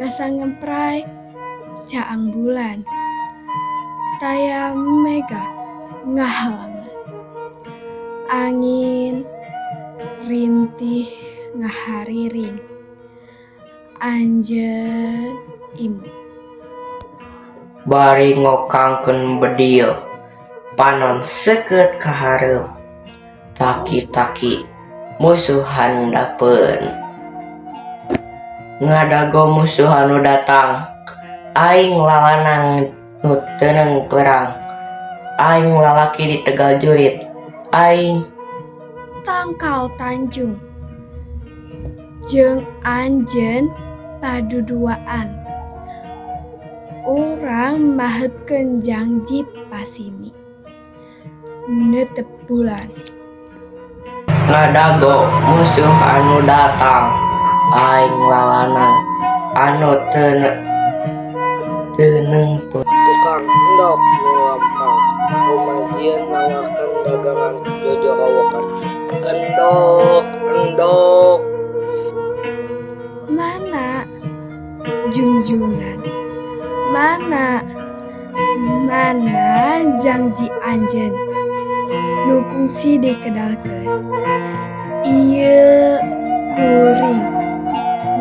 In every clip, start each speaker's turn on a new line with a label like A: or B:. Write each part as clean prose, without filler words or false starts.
A: Basa ngempray caang bulan. Taya mega ngahalangan. Angin rintih ngahariring. Anjeun imut.
B: Bari ngokangkeun bedil, panon seukeut ka hareup. Taki-taki musuh handapeun. Ngadago musuh anu datang, aing lalanang nu teu meunang perang. Aing lalaki di tegal jurit, aing
A: Tangkal Tanjung jeung anjeun paduduaan. Urang maheutkeun jangji pasini. Neuteup bulan.
B: Ngadago musuh anu datang, aing lalanang anu teu meunang perang.
C: Tukang endog nu lempang rumajieun nawarkeun dagangan jojorowokan. Endog, endog.
A: Mana jungjunan? Mana? Mana jangji anjeun? Nu kungsi dikedalkeun. Ieu kuring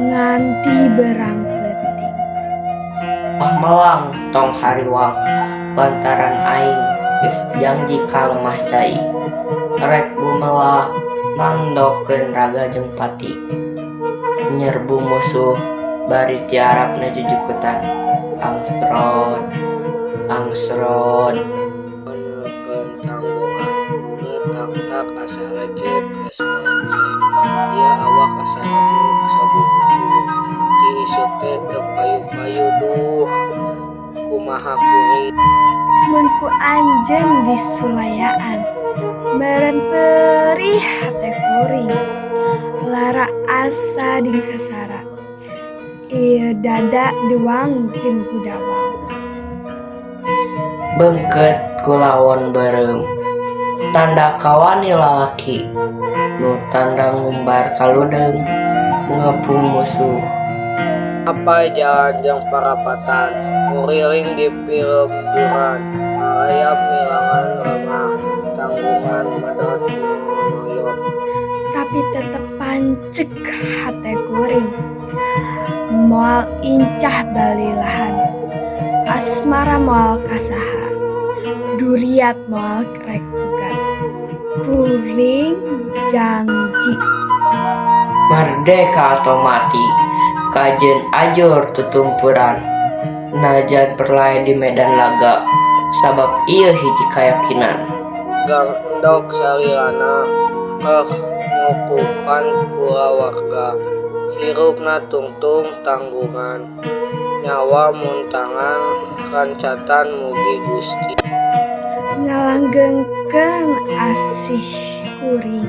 A: nganti berang peuting.
B: Ulah melang tong hariwang lantaran aing geus jangji ka lemah cai. Rek bumelah nandongkeun raga jeung pati. Nyerbu musuh bari tiarapna jujukutan. Angsrod, angsrod.
C: Meuneukeun tanggungan retaktak asa recet geus barengsek. Ieu awak asa kapunguk sabuburu. Ti isuk teh teu payu-payu duh kumaha kuring.
A: Mun ku anjeun disulayaan, meureun perih hate kuring. Lara asa dingsasara. Ieu dada dewang jeung gudawang.
B: Beungkeut ku lawon beureum. Tanda kawani lalaki nu tanda ngumbar kaludeung ngepung musuh.
C: Mapay jalan jeung parapatan, nguriling di pilemburan, ngarayap milangan rengah, tanggungan medot monoyot.
A: Tapi tetep panceg hate kuring. Moal incah balilahan. Asmara moal ka saha. Duriat moal rek pegat. Kuring jangji.
B: Merdeka atau mati, kajeun ajur tutumpuran. Najan perlae di medan laga, sabab ieu hiji kayakinan.
C: Dagang endog salilana keur nyukupan kulawarga. Hirupna tungtung tanggungan. Nyawa muntangan rancatan mugi Gusti.
A: Ngalanggengkeun asih kuring.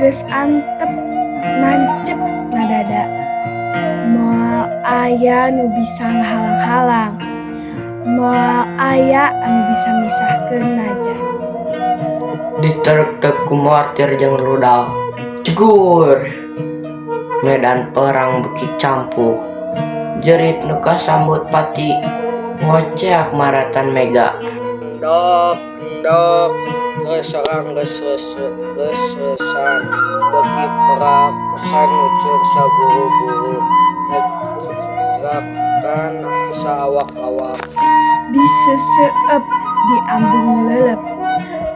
A: Geus antep nancep na dada. Moal aya nu bisa ngahalang-halang. Moal aya anu bisa misahkeun najan.
B: Diterkep ku mortir jeung rudal. Jegur! Medan perang beuki campuh. Jerit nu kasambut pati ngoceak maratan mega.
C: Endog, endog, serang geus reus-reusan, beuki perakesan ngucur saburu-buru, ngecrakan saawak-awak.
A: Diseseueup diambung leuleup.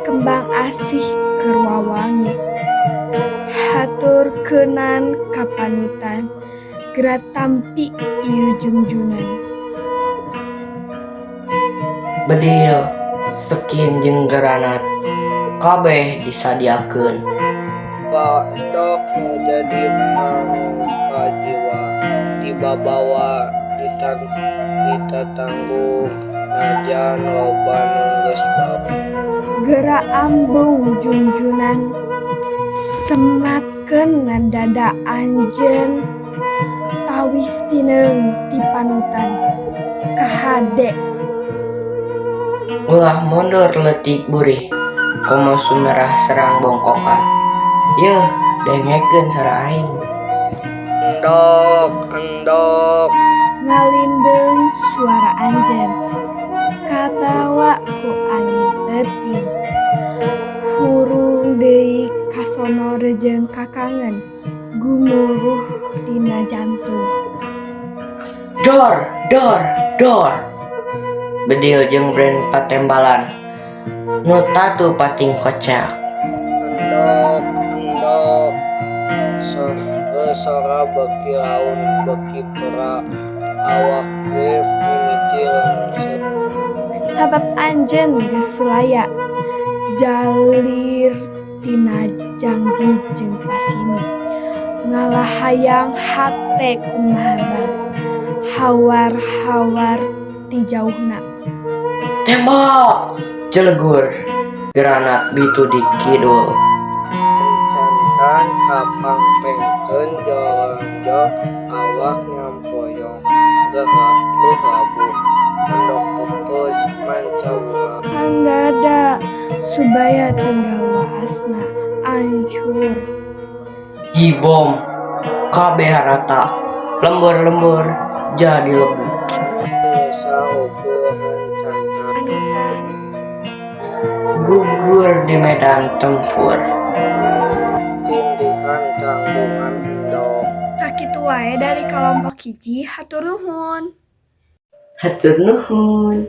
A: Kembang asih keur wawangi. Haturkeunan ka panutan. Geura tampi ieu jungjunan.
B: Bedil, sekin jeung granat kabeh disadiakeun.
C: Loba endog nu jadi mangpajiwa, dibabawa ditatanggung najan loba nu geus bawa.
A: Geura ambung jungjunan. Sematkeun na dada anjeun. Tawis tineung ti panutan. Kahade.
B: Ulah mundur leutik burih, komo sumerah serang bongkokan. Yeuh, dengekeun sora aing.
C: Endog, endog.
A: Ngalindeung suara anjeun kabawa ku angin peuting. Hurung deui kasonor jeung kakangen gumuruh dina jantung.
B: Dor, dor, dor. Bedil jeung brand patembalan. Nu tatu pating koceak.
C: Endog, endog. Sora beuki raun, beuki pera. Awak ge mimiti rengse.
A: Sabab anjeun geus sulaya jalir tina jangji jeung pasini. Ngalahayang hate kumahabang hawar-hawar ti jauhna.
B: Tembak! Jelegur. Granat bitu di kidul.
C: Rencantan kapangpengkeun jorongjong awak nyampoyong geus labuh. Endog peupeus mancawura.
A: Handada Subaya tinggal waasna ancur.
B: Jibom. Kabeh rata. Lembur-lembur jadi lebu.
C: Nyesa ukur rencantan.
A: Panutan.
B: Gugur di medan tempur.
C: Tindihan tanggungan endog.
A: Sakitu wae dari kelompok 1, hatur nuhun.
B: Hatur nuhun.